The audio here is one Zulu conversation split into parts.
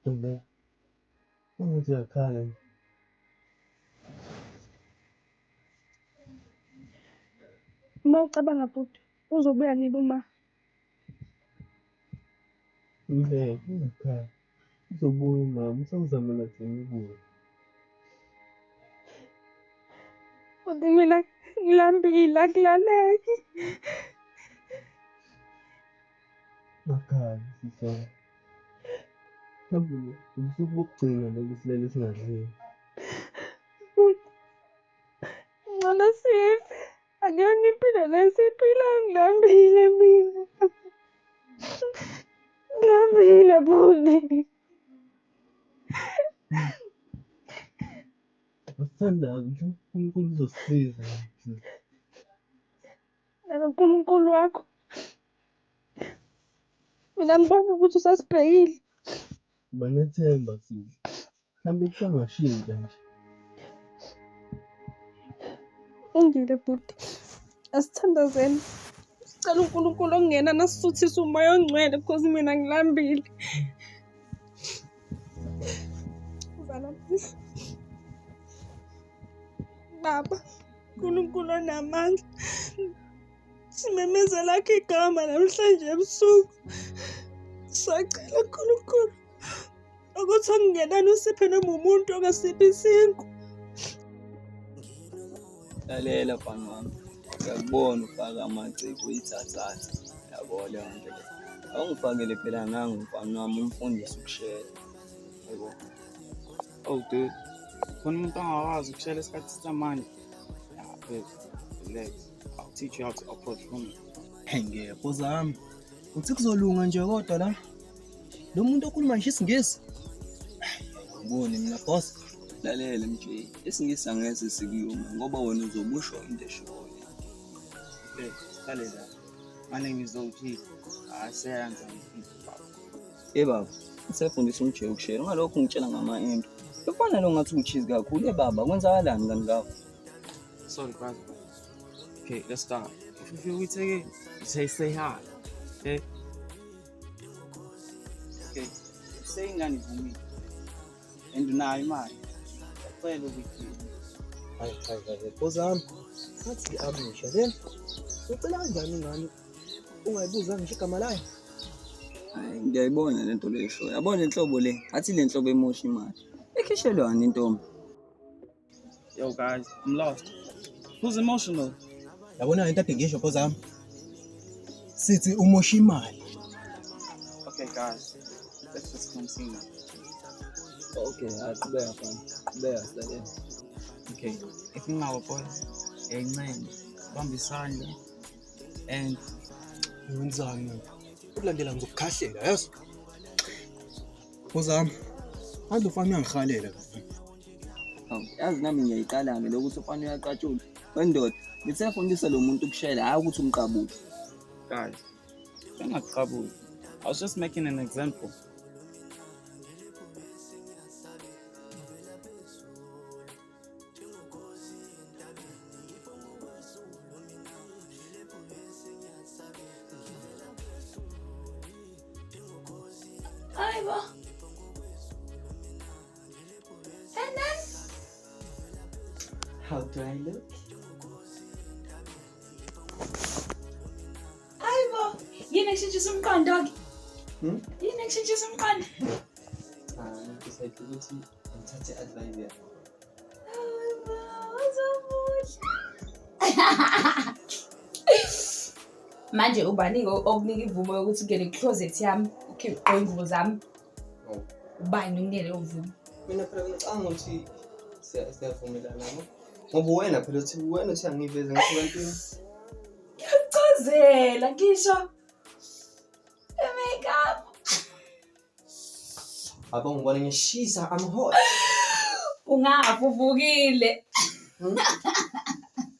Ntombi, ungathi uyakhala nje. Uma ucabanga bhuti, uzobuya nini uma? Ngeke, ungakhali. Uzobuya umama, usawuzamela thina ubuye. Bhuti mina ngilambile akulaleki. Ungakhali sisi wami. Mhlawumbe ubusuku bokugcina lobu silele singadlile. Bhuti, ngcono sife. Akuyona impilo le esiyiphilayo ngilambile mina. Ngilambile bhuti. Asithandaze nje uNkulunkulu uzosisiza. NanoNkulunkulu wakho. Mina ngibona ukuthi usasibhekile. Banethemba sisi. Mhlawumbe kusangashintsha nje. Ungile bhuti. Asithandazeni. Sicela uNkulunkulu okungena nasisuthise umoya ongcwele because mina ngilambile. Vala amehlo. Baba, uNkulunkulu onamandla. Simemeza lakho igama namhlanje ebusuku. Sacela uNkulunkulu ukuthi okungenani usiphe noma umuntu ongasiphi isinkwa. Lalela mfana wami, ngiyakubona ufaka amaciko uyithathatha yabo leyo nto leyo. Awungifakele phela nangu mfana wami umfundisi ukushela. Yebo. Oh dude, khona umuntu ongakwazi ukushela isikhathi samanje. Yeah, babe, relax. I'll teach you how to approach women. Hey ngeke zami. Uthi kuzolunga nje kodwa la. Lo muntu okhuluma nje isiNgisi. Ngiboni mina boss. Lalela MJ, isiNgisi angeze sikuluma ngoba wena uzobe usho into eshoyo. Okay, sihlale la. My name is OG. Aseyanza. Hey baba, usefundisa umJ ukushela ungalokhu ngitshela ngama-into. Kufana lo ngathi uchizi kakhulu. Hey baba, kwenzakalani kanti ngawe? Sorry, brother. Okay, let's start. If you feel we take it, you say hi. Okay? Okay. Say ingane ivumile. And unayo imali. Cela ukuthi Hayi hayi hayi Nkozami. Ngathi amisha lena. Ucela kanjani ingane ungayibuza ngisho igama layo? Hayi, ngiyayibona le nto leyo eshoyo. Yabona le nhlobo le, athi le nhlobo emosha imali. Ikhishelwani intombi? Yo guys, I'm lost. Who's emotional? Yabona into ade ngisho Nkozami. Sithi umosha imali. Okay guys, let's just continue. Okay, hayi qhubeka mfana. Qhubeka silalele. Okay, if nginawo boys, yayincane, bamba isandla and Wenzani? Ukulandela ngizokukhahlela, yazi? Nkozami. Manje ufana uyangihalela. Hawu, yazi nami ngiyayiqala-ke lokuthi ufana uyaqatshula. Wendoda, ngithe lo muntu ukushela, hhayi ukuthi umqabule. Guys, bengakuqabuli. I was just making an example. Hayibo. And then How do I look? Hayibo. Yini ekushintshisa umqondo ke? Hmm? Yini ekushintshisa umqondo? Ah, ngidecide ukuthi ngithathe i-advice yakho. Hayibo, uzomuhle. Manje ubani-ke okunika imvumo yokuthi ungene ku-closet yami ukhiphe ugqoke iy'ngubo zami? Oh. Ubani okunike leyo mvumo? Mina phela ngicabanga ukuthi siyavumelana no? Ngoba wena phela uthi wena uthi angiveze ngisho ebantwini. Ngiyakuchazela ngisho i-makeup. Abo ngibona ngishisa, I'm hot. Ungafa uvukile.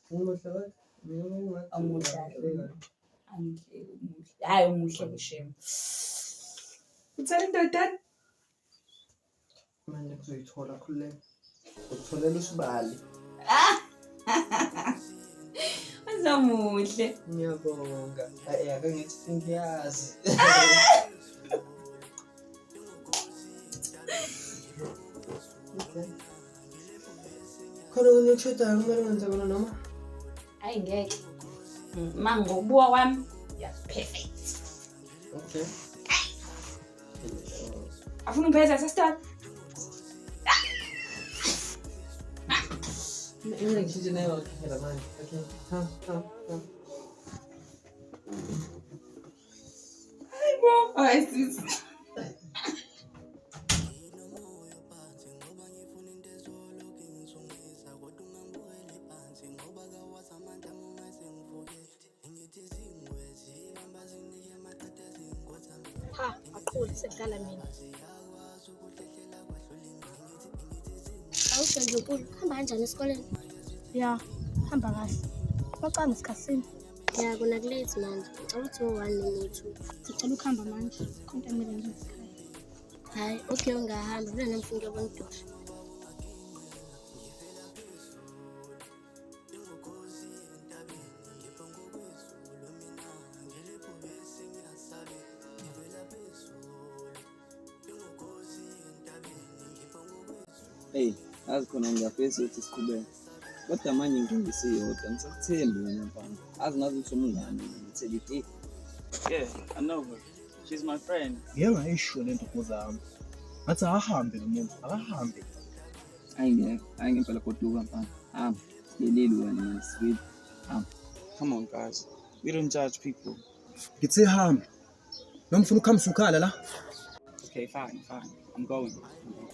Umuhle kodwa. Mina ungathi Umuhle. Angihle umuhle. Hhayi umuhle kushema. Uthela indodana? Manje kuzoyithola khululeka. Ukutholela usibali. Uzomuhle. Ngiyabonga. Hayi ake ngithi ngiyazi. Okay. Khona okunye okushodayo kumele ngenze kona noma? Hayi ngeke. Ma ngokubuka kwami, you're perfect. Okay. Afuna ungiphethe sesitolo? Mina ngishintshe nayo phela manje. Okay. Ha, ha, ha. Hayibo, hayi sisi. Ha, aqhule sekudlala mina. Awusendlunkulu, hamba kanjani esikoleni? Ya, hamba kahle. Bacanga isikhathini. Ya, kona kulate manje. Ngicela ukuthi ngo-1 noma ngo-2. Sicela ukuhamba manje. Khonto emele ngize ekhaya. Hhayi, okay ungahamba. Mina nami ngifuna ukuyobona uDosha. Hey, yazi khona ngiyafisa ukuthi siqhubeke. Kodwa manje inkinga isiyodwa, ngisakuthembi wena mfana. Azi ngazi ukuthi umngani ngithele iti. Yeah, I know her. She's my friend. Ngike ngayisho lento kozami. Ngathi akahambe lo muntu, akahambe. Hayi ngeke, hayi ngempela goduka mfana. Hamba, silelile wena manje sweet. Hamba. Come on guys. We don't judge people. Ngithe hamba. Noma ufuna ukuhambisa ukhala la? Okay, fine, fine. I'm going. I'm going.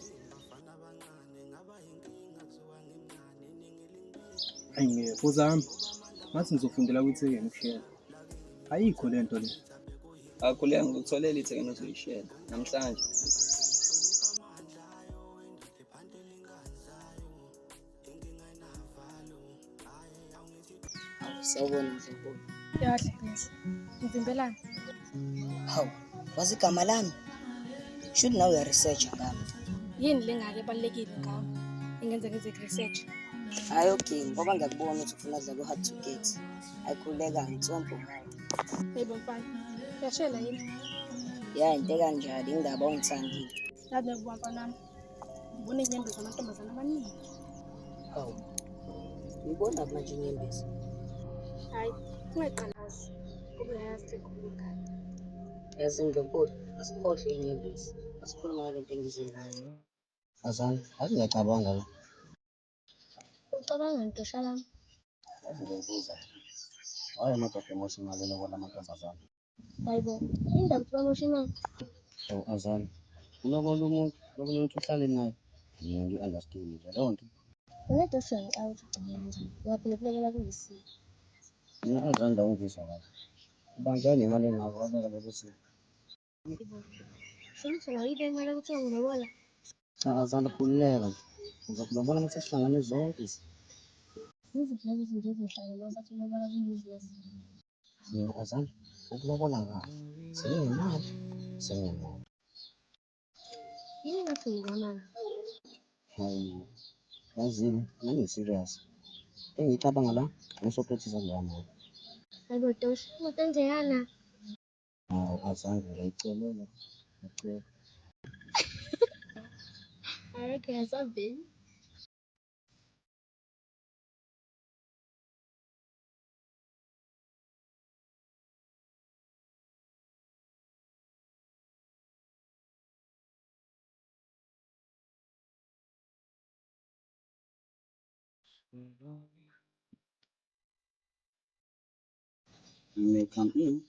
Hayi ngeke kozami. Ngathi ngizofundela kwithekeni ukushela. Ayikho lento le. Akhuleka ngikutholela ithekeni ozoyishela namhlanje. Sawubona Ndlunkulu. Yahle ngithi. Ngivimbelani? Hawu, wazi igama lami? Shuthi nawe uya-research ngami. Yini le ngake ebalulekile ngawe? Engenza ngize research. Hhayi okay, ngoba ngiyakubona ukuthi ufuna kudlala u-hard to get. Ayikhululeka ngisompo ngawe. Yebo mfana. Uyashela yini? Ya, into ekanjalo, indaba ongithandile. Yazi ngikubuka mfana wami. Ngibona inyembezi zamantombazane amaningi. Hawu, ngibona manje inyembezi. Hayi, ungayiqalazi. Ngoba uyayazi ukuthi ngikhuluma ngani. Yazi Ndlunkulu, asikhohlwe inyembezi. Asikhulume ngale nto engize nayo. Azani, yazi ngiyacabanga la. Ucabanga Ntosha lami? Yazi ngiyazibuza. Why amadoda emotional elobola amantombazane? Hayibo, indaba ukuthi bamosha imali. Hawu Azani, ulobola umuntu, ulobola umuntu uhlale naye. Mina ngi-understand nje leyo nto. Wena Dosha ngicabanga ukuthi ugcine kanjani. Ungaphinde kulobola kuyisiko. Mina Azani la ungizwa kahle. Ubanjwa nemali engako wabeka lokuthi Hayibo. Shuthi ngayibe imali ukuthi ngilobola. cha Azani khululeka nje. Ngizokulobola uma sesihlangane zonke izinto. Yiziphi lezo zinto ezinhlanu uma usathi ulobola kuyi-useless? Mina Azani, ukulobola kahle. Senginemali, senginemoto. Yini ngathi ngikwamanga? Hayi, yazini, nami ngi-serious. Engiyicabanga la, ngisophethisa kuleya mali. Hayibo Dosha, imoto enjeyana. Hawu Azani, ngiyayicelela, ngiyacela. Hayi okay, asaveli. You may come in.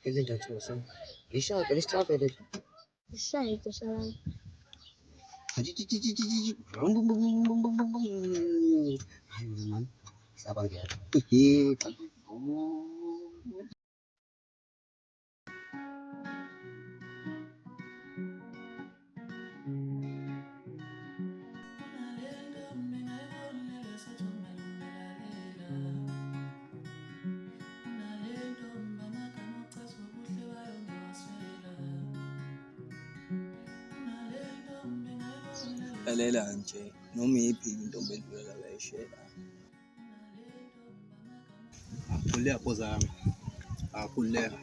Izinto Thosa. Lishaye phela isihlabele leli. Ishaye Dosha lami. Hayi man, sabangela. Lalela nje noma iyiphi intombi edlula bayishela. Akhululeka phoza yami. Akhululeka.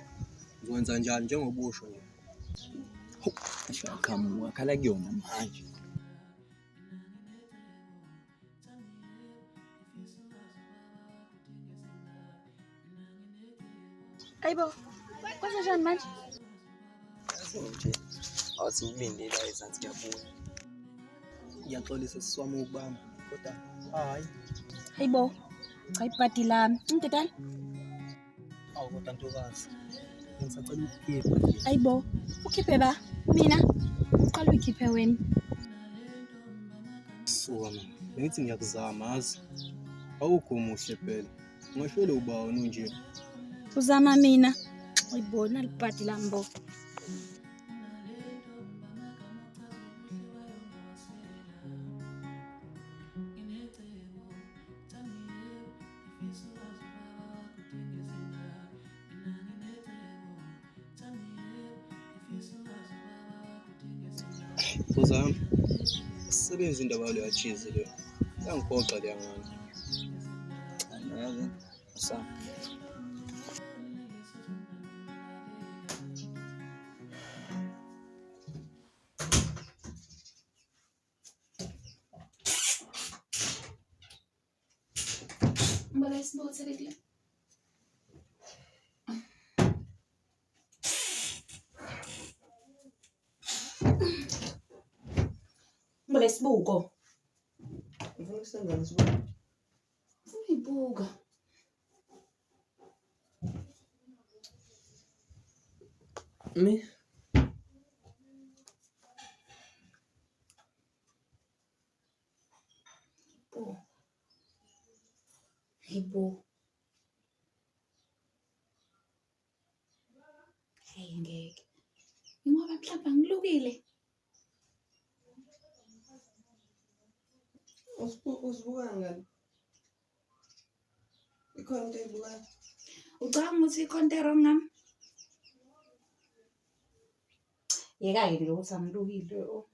Ngizokwenza njani njengoba usho nje. Aqhamuka khala kuyona manje. Ayibo, kwenzenjani manje? Yazi nje awuthi ngilinde la ezansi ngiyabuya. Ngiyaxolisa sisi wami ukubamba kodwa hayi. Hayibo, cha ibhadi lami. Umdedana? Awu kodwa ntokazi. Ngisacela ukukhipha nje. Ayibo, ukhiphe ba? Mina? Uqala uyikhiphe wena. Suka man. Bengithi ngiyakuzama yazi. Awukho muhle phela. Ungashele uba wena unje. Uzama mina. Ayibo, nalibhadi lami bo. Phoza yami. Asisebenzi indaba yaleyo cheese leyo. Yangiphoxa leya ngane. Yazi sa. Ngibala isibuko selekile. Ngibala isibuko. Ufuna ukusenzani isibuko? Uyibuka. Mi? Bo. Hayibo. Hey ngeke. Ngoba mhlawumbe angilukile. Usibuka ngani? Ikhona into oyibukayo? Ucabanga ukuthi ikhona into e-wrong ngami? Yeka-ke lo ukuthi angilukile oh.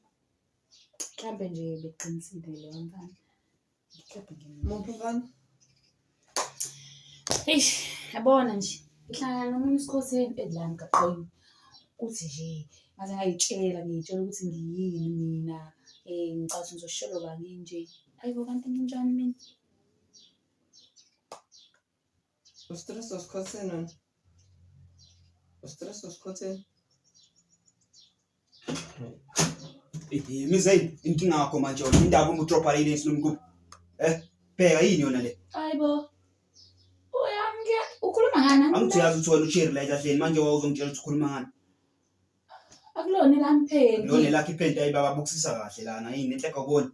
Mhlampe nje beqinisile leyo mfana. Mhlampe nje. Muphi mfana? Eish, yabona nje. Ngihlangana nomunye usikhotheni edla emgaqweni. Kuthi nje ngaze ngayitshela ngiyitshela ukuthi ngiyini mina. Ngicabanga ukuthi ngizosholoba nginje. Hayibo kanti nginjani mina? Ustress usikhotheni wena? Ustress usikhotheni? Mizay, inkinga yakho manje wena indaba uma udropha le lesi lomkuphi. Bheka yini yona le? Hayibo. Uyamke ukhuluma ngani? Angithi uyazi ukuthi wena ucherry la ehlahleni manje wawuzongitshela ukuthi ukhuluma ngani. Akulona elami phenti. Lona elakho iphenti ayi baba bukusisa kahle lana yini enhle akuboni.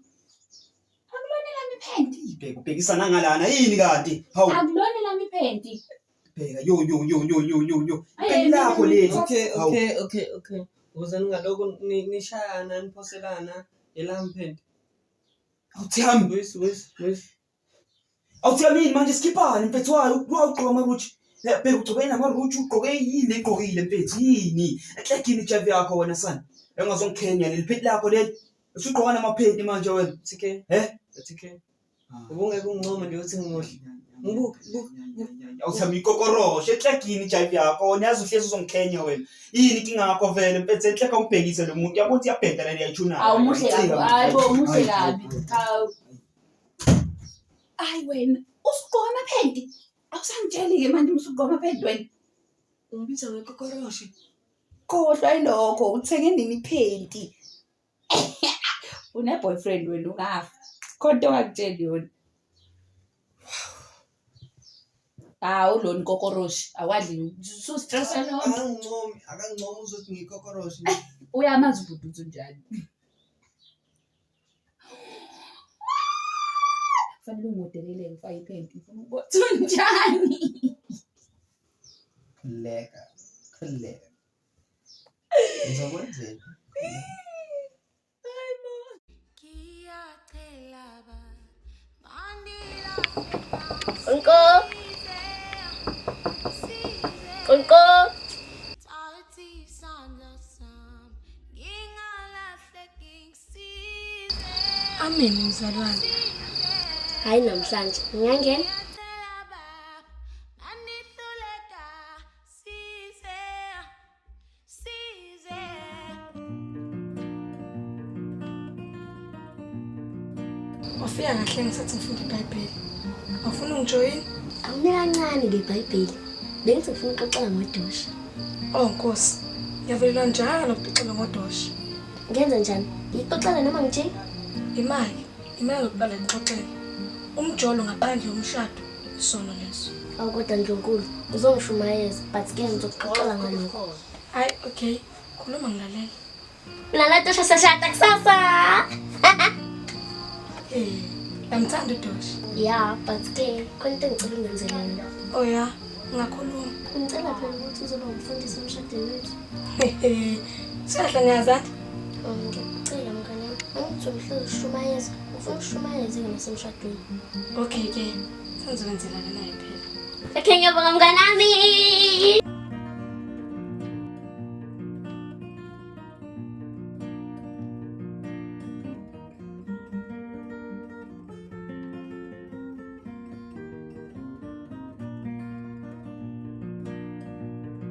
Akulona elami iphenti. Bheka ubhekisa nangalana yini kanti? Hawu Akulona elami iphenti. bheka yo yo yo yo yo yo yo. Ayi, Iphenti lakho leli. Okay, Hawu. okay, okay, okay. Ukuze ningalokhu nishayana niphoselana elami phenti. Awuthami. Buyisi, buyisi, buyisi. Awuthami yini manje sikhiphani mfethu wayo ugqoka amaruji. Bheka ugcobe namaruji ugqoke yini egqokile mfethu yini? Enhle yini ijavi yakho wena sana? Engazongikhenya leli phenti lakho leli. Usugqoka namaphenti manje wena. TK. Eh? TK. Ubungeke ungincome nje uthi ngimuhle. Ngibuke, buke. Awuthami ikokoroshe enhlekini ijavi yakho wena yazi uhlezi uzongikhenya wena. Yini inkinga yakho vele mfethu enhleka umbhekise lo muntu yabo ukuthi iyabheda leli yayithuna. Awumuhle kabi. Hayibo umuhle kabi. Hawu. Hayi wena, usugqoka amaphenti. Awusangitsheli-ke manje uma usugqoka amaphenti wena. Ungibiza ngekokoroshe. Khohlwa yilokho, uthenge nini iphenti? Une-boyfriend wena ungafa. Khona into ongakutsheli yona. Hawu lona ikokoroshi, awadli usu-stressa lonke. Akangincomi, akangincomi uzothi ngiyikokoroshe. Uyamazi ubhuti ukuthi unjani. Kufanele ungodelele ufake iphenti ngifuna ukubona ukuthi unjani. Khululeka, khululeka. Ngizokwenzela. Unko. Unko. Amen mzalwane. Hayi namhlanje ngiyangena. Wafika kahle ngisathi ngifunda iBhayibheli. Awufuna ungijoyina? Awunika kancane ngeBhayibheli. Bengithi ngifuna ukuxoxela ngodosha. Oh Nkosi, ngiyavelelwa njalo ukuxoxela ngodosha. Ngenza njani? Ngikuxoxela noma ngijike? Imali, imali yokuqala ngixoxele. Umjolo ngaphandle komshado, isono leso. Awu kodwa Ndlunkulu, uzongishumayeza but ke ngizokuxoxela ngalokho. Hayi, okay. Khuluma ngilalela. Mina natosha sashada kusasa. Eh, yamthanda uDosha. Yeah, but ke khona into engicela ungenzele yona. Oh yeah, ngakhuluma. Ngicela phela ukuthi uzoba umfundisi emshadweni wethu. Siyahla ngiyazana. Oh, ngiyakucela mngane wami. Angithi uhlezi ushumayeza, ufuna ushumayeze-ke nasemshadweni. Okay ke, sengizokwenzela ke naye phela. Okay, ngiyabonga mnganami.